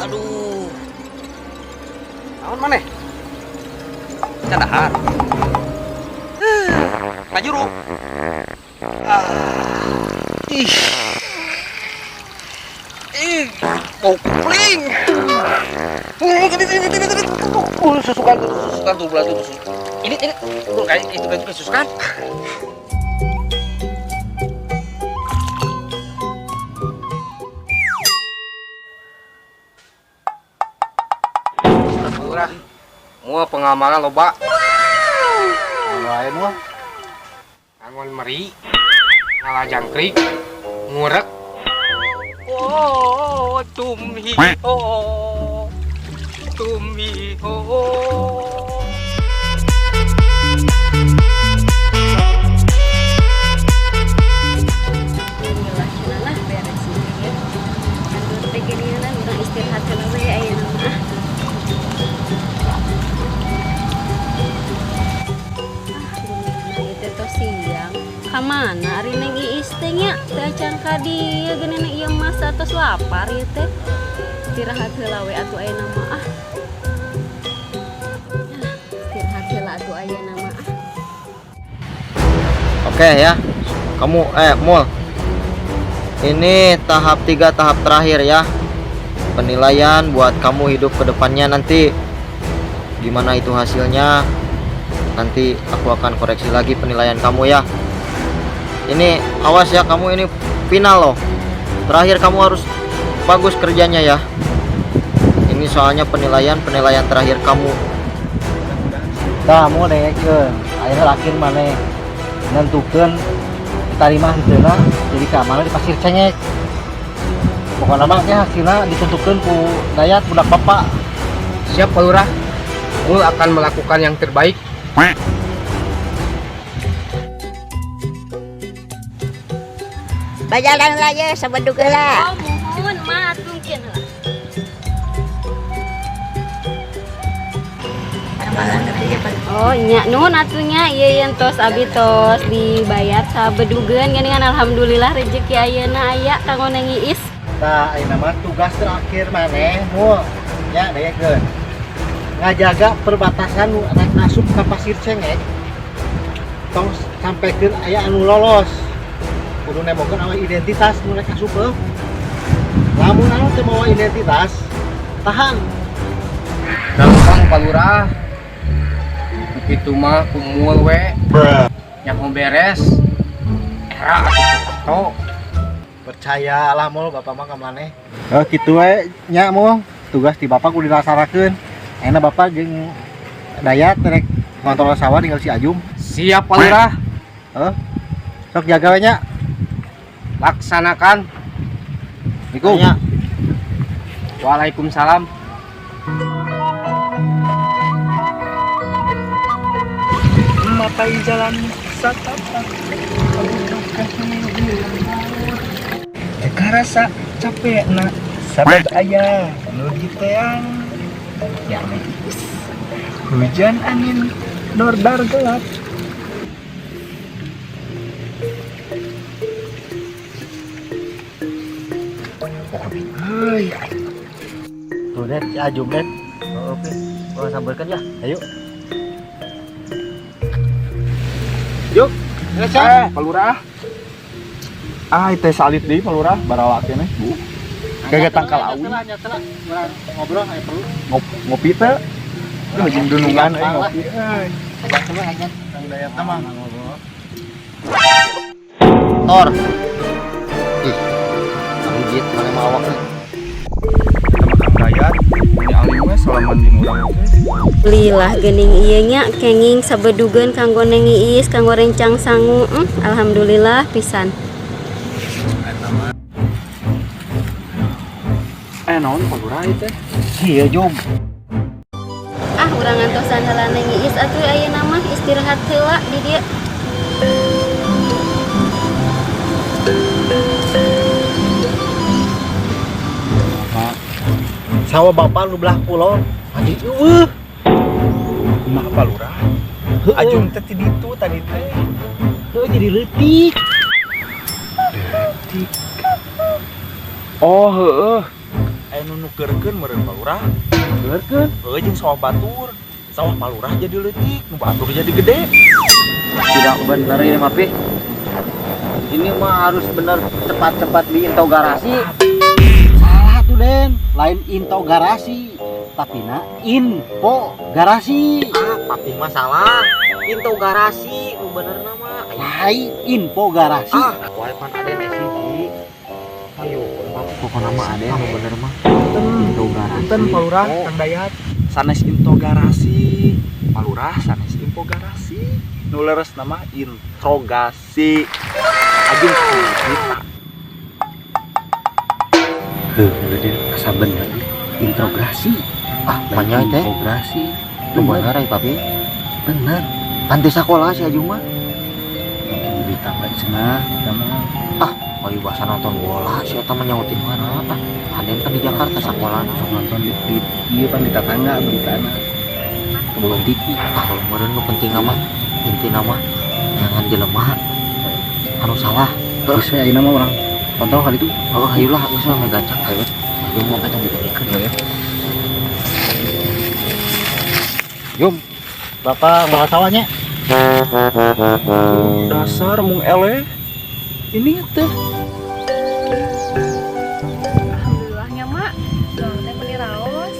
Aduh. Naon maneh? Can dahar. Ngajuru. Ah. Ih. Ih, kopling. Ini ini ini ini. Susukan tuh, susukan tuh, belah tuh, susukan. Ini, tuh kayak itu kayak itu susukan. Murah. Mua pengamalan loba. Lain mah. Angon meri, ngalah jangkrik, ngurek. Oh, tumhi oh, tumhi oh. Alhamdulillah lah beres ya. Aduh teh geuningan urang istirahat heula we ayeuna mah. Ah, geuningan ieu teh tos siang. Ka mana ari Neng Iis teh nya? Teu acan ka dieu geuning ieu masa tos lapar ieu teh. Istirahat heula we atuh ayeuna mah ah. Ah, istirahat heula atuh ayeuna mah ah. Oke ya. Kamu Mul. Ini tahap 3, tahap terakhir ya. Penilaian buat kamu hidup ke depannya nanti. Gimana itu hasilnya? Nanti aku akan koreksi lagi penilaian kamu ya. Ini awas ya, kamu ini final loh. Terakhir kamu harus bagus kerjanya ya. Ini soalnya penilaian-penilaian terakhir kamu. Tah mau dengekeun, ayeuna akhir maneh nentukeun diterima henteu jadi keamanan di Pasir Cengek. Pokoknya mah ge hasilna ditentukeun ku Dayat budak bapak. Siap, Pak Lurah. Mul akan melakukan yang terbaik. Bajalan lah ya, sabedug heula. Oh, muhun mah atuh mungkin lah. Oh nya nuhun atuh nya ieu yen tos abi tos dibayar sabedugeun geuningan, alhamdulillah rezeki ayeuna aya kanggo Neng Iis. Tah ayeuna mah tugas terakhir maneh mul nya, dengekeun. Ngajaga perbatasan nu rek asup ka Pasir Cengek. Tong sampaikeun aya anu lolos. Kudu nembokeun awe identitas nu rek asup heuh. Lamun anu teu mawa identitas, tahan. Gampang, Pak Lurah. Itu mah kumul we. Yang mau beres. Era atuh. Percayalah mul, bapak mah ka maneh. Oh kitu we nya mul, tugas di bapak kudu dilaksanakeun. Ayeuna bapak jeung Dayat rek ngontrol sawah tinggal si Ajum. Siap, Pak Lurah. Heuh. Sok jaga we nya. Laksanakan. Assalamualaikum. Nya. Waalaikumsalam. Mapai jalan satapak. Teu rasa capek na sabab aya nu diteang ya, hujan angin dordar gelap. Heuy. Tuh net, si Ajum net. Oh, oke. Oh, sambarkan ya. Ayo. Yuk. Eh, Pak Lurah. Ah, teh salit deui Pak Lurah, barawak keneh, Bu. Gagak tangkal awi. Urang ngobrol aya perlu. Ngopi teh. Duh, jeung dunungan euy ngopi euy. Ajak dulu ajak Kang Dayat mah ngobrol. Tor. Ih. Arujit mana mah awak nih. Kita makan Dayat, ini alim we salaman jeung urang teh. Alhamdulillah geuning ieu nya kenging sabedugeun kanggo Neng Iis kanggo rencang sangu. Alhamdulillah pisan. Eh, naon Pak Lurah ieu teh? Iya, Jum. Ah, urang ngantosan heula Neng Iis atuh ayeuna mah istirahat heula di dieu. Sawah bapak nu belah kulon. Adi eueuh. Kumaha Pak Lurah? Ajum teh ti ditu tadi teh. Heuh, jadi leutik. Leutik. Oh, heeh. Aya nu nukerkeun meureun Pak Lurah. Nukerkeun? Heuh, jeung sawah batur. Sawah Pak Lurah jadi leutik, nu batur jadi gede. Tidak benar ini mah, Pi. Ini mah harus benar cepat-cepat diintogarasi. Salah tuh, Den. Lain intogarasi, tapi na info garasi. Ah, papi mah salah. Intogarasi, nu bener nama. Lain info garasi. Ah, wae pan Aden hiji. Ayo, pokoknya mah Aden nu bener mah. Intogarasi. Punten Pak Lurah, Kang Dayat. Sanes intogarasi. Pak Lurah sanes infogarasi. Nu leres nama introgasi. Ajung kita. Heuh, Den, asa bener introgasi. Ah, banyak teh. Introgasi. Nu bener ai papi. Bener. Pantes sekolah si Ajung mah. Berita bae cenah, eta mah. Ah, ayo bahasa nonton bola si eta mah nyautin mana? Ah, Aden kan di Jakarta sekolah. Sok nonton di ieu pan di tetangga beritana. Belum TV. Ah, kalau meureun nu penting mah intina mah jangan jelema anu salah. Terus we ayeuna mah urang pantau kali itu. Oh, ayolah, geus mah gancang ayo. Ayo mau gancang diberikan ya. Yum, Bapak mau sawahnya? Dasar mung eleh. Ini teh Alhamdulillahnya mak, tuang teh meni raos.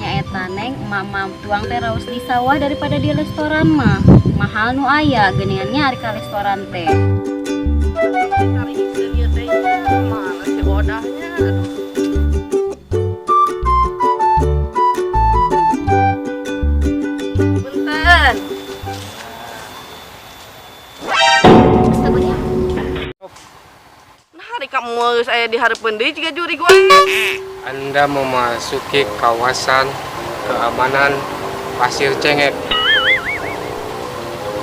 Nya eta Neng, emak tuang teh raos di sawah daripada di restoran mah. Mahal nu aya geuningannya ari ka restoran teh. Cari ieu teh mana si odahnya, aduh. Punten. Sebenarnya Nah, hari kamu geus aya di hareupeun deui jiga jurig wae. Anda memasuki kawasan keamanan Pasir Cengek.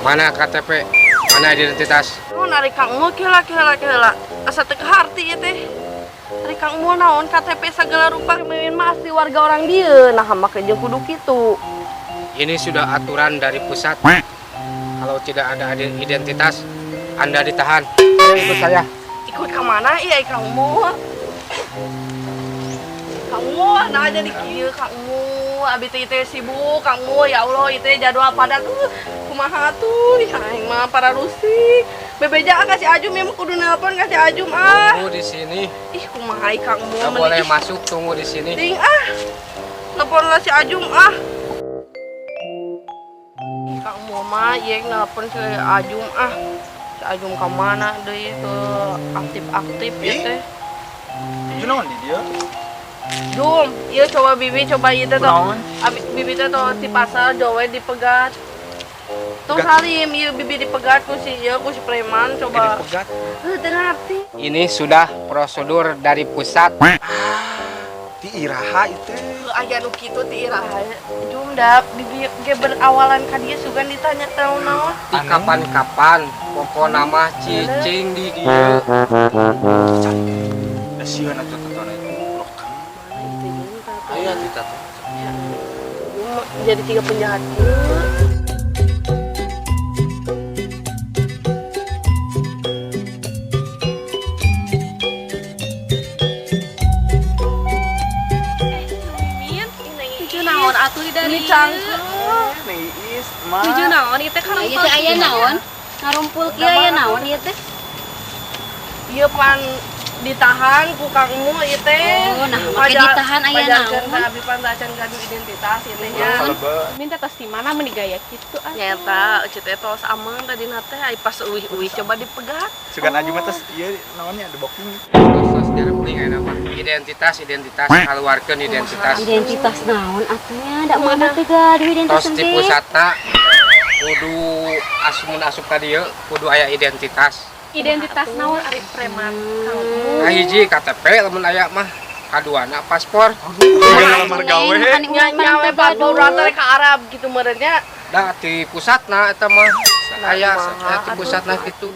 Mana KTP? Mana identitas? Oh, narik Kang Mul kela kela kela. Asa teu kaharti ieu teh. Ari Kang Mul naon KTP segala rupa mimin mah asli warga orang dieu. Nah, make jeung kudu kitu. Ini sudah aturan dari pusat. Kalau tidak ada identitas, Anda ditahan. Ayo ikut saya. Ikut ke mana iya Kang Mul? Kang Mul, nah jadi kieu Kang Mul, abi teh teh sibuk Kang Mul, ya Allah ieu teh jadwal padat tuh. Kumaha tuh, ih aing mah para rusik. Bebeja ka si Ajum ieu mah kudu nelpon ka si Ajum ah. Tunggu di sini. Ih kumaha ieu Kang Mul Nggak meni boleh ih. masuk, tunggu di sini. Ting ah. Nelpon lah si Ajum ah. Ih Kang Mul mah ieu nelpon si Ajum ah. Si Ajum ka mana deui ke aktif-aktif ya teh. Itu naon di dieu? Jum, iya coba bibi coba ieu teh tuh. Naon? Abi bibi teh tuh di pasar jowe dipegat. Tuh Pegat. salim, iya bibi dipegat ku si ieu ku si preman coba. Dipegat. Heuh teu ngarti. Ini sudah prosedur dari pusat. Di iraha itu. Heuh aya nu kitu ti iraha. Jum da bibi ge berawalan ka dieu sugan ditanya naon-naon. Di kapan-kapan, pokokna mah cicing di dieu. Da sieun atuh tatona itu. Ayo kita tuh. Jum jadi tiga penjahat kieu. Nuju naon atuh dari Ini cangkeul. Neng Iis mah. Nuju naon ieu teh Ieu teh aya naon? Ngarumpul kieu aya naon ieu teh? Ieu pan ditahan ku Kang Mul ieu teh. Oh, nah, make ditahan aya Pajarkeun naon? ka abi pan acan gaduh identitas ieu teh nya. Minta tos di mana meni gaya kitu ah. Nyata euceut teh tos ameng tadi na teh ai pas uih-uih coba dipegat. Sugan Aju mah tos ieu naonnya ada booking. Tos jareupling aya nama. Identitas, identitas, keluarkeun identitas. Identitas naon atuh nya? Da mana teh gaduh identitas Tos di teh? pusatna kudu asumun asup ka dieu kudu aya identitas. Identitas naon ari preman Kang Mul. Kahiji KTP lamun aya mah, kaduana paspor. Sugan lamar gawe. Nya nya we batur teh ka Arab gitu meureun nya. Da di pusatna eta mah aya di pusatna kitu.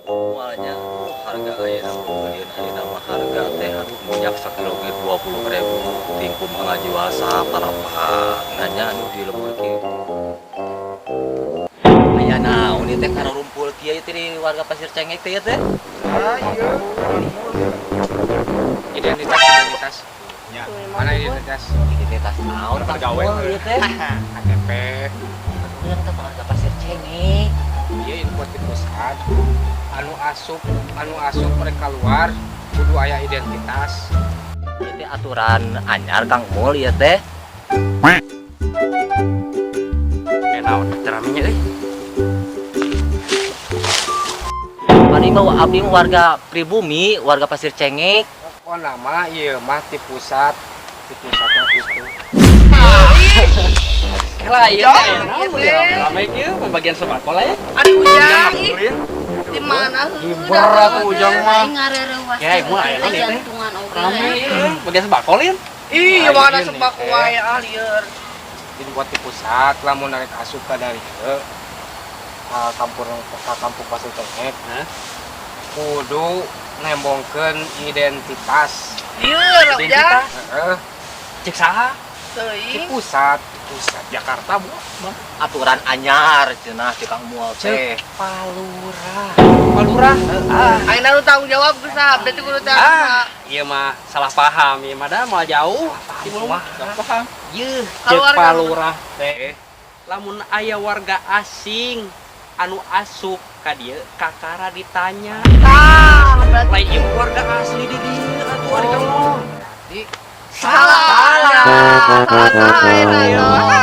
Awalnya harga ayeuna beureun ayeuna mah harga teh aduh minyak sakilo ge 20.000 ting kumaha ngajual saparapat nanya anu di lembur kieu. Aya naon ieu teh karumpul kieu teh di warga Pasir Cengek teh ieu teh? Ah iya. Identitas, identitas. Identitas. Ya. Mana identitas? Identitas naon, Kang Gawe. Mul, ieu teh? KTP. Urang teh warga Pasir Cengek. Iya, info ti pusat. Anu asup mereka keluar kudu aya identitas. Ieu teh aturan anyar, Kang Mul, ieu teh. Eh, naon ceramahnya euy? Mani mah abdi mah warga pribumi, warga Pasir Cengek. Oh, nama ieu mah ti pusat, ti pusatnya itu. Kela ieu teh naon ya? Rame kieu pembagian sembako lah ya. Aduh, Ujang, ih. Di mana? Berat Ujang mah. Aing ngareurewas. Ya, ieu mah aya naon ieu teh? Jantungan oge. Rame ieu bagian sembako lin. Ih, mana Ini, sembako teh. wae, ah lieur. Dibuat di pusat lamun narik asup ka dari ieu ka kampung, ka kampung Pasir Cengek kudu nembongkeun identitas. Lieur, Ujang. Heeh. Cek saha? Di Teuing. pusat, pusat Jakarta, Bu. Aturan anyar cenah cek Kang Mul teh. Palurah. Palurah. Ah, ayeuna nu tanggung jawab geus ah, berarti kudu teh. Ah, iya mah salah paham, iya mah dah mau jauh. Ieu mah salah paham. Yeuh, cek Keluarga. Palurah teh lamun aya warga asing anu asup ka dieu kakara ditanya. Tah, berarti Lain ieu warga asli di dieu atuh ari kamu. Di salah. Salah, salah, salah.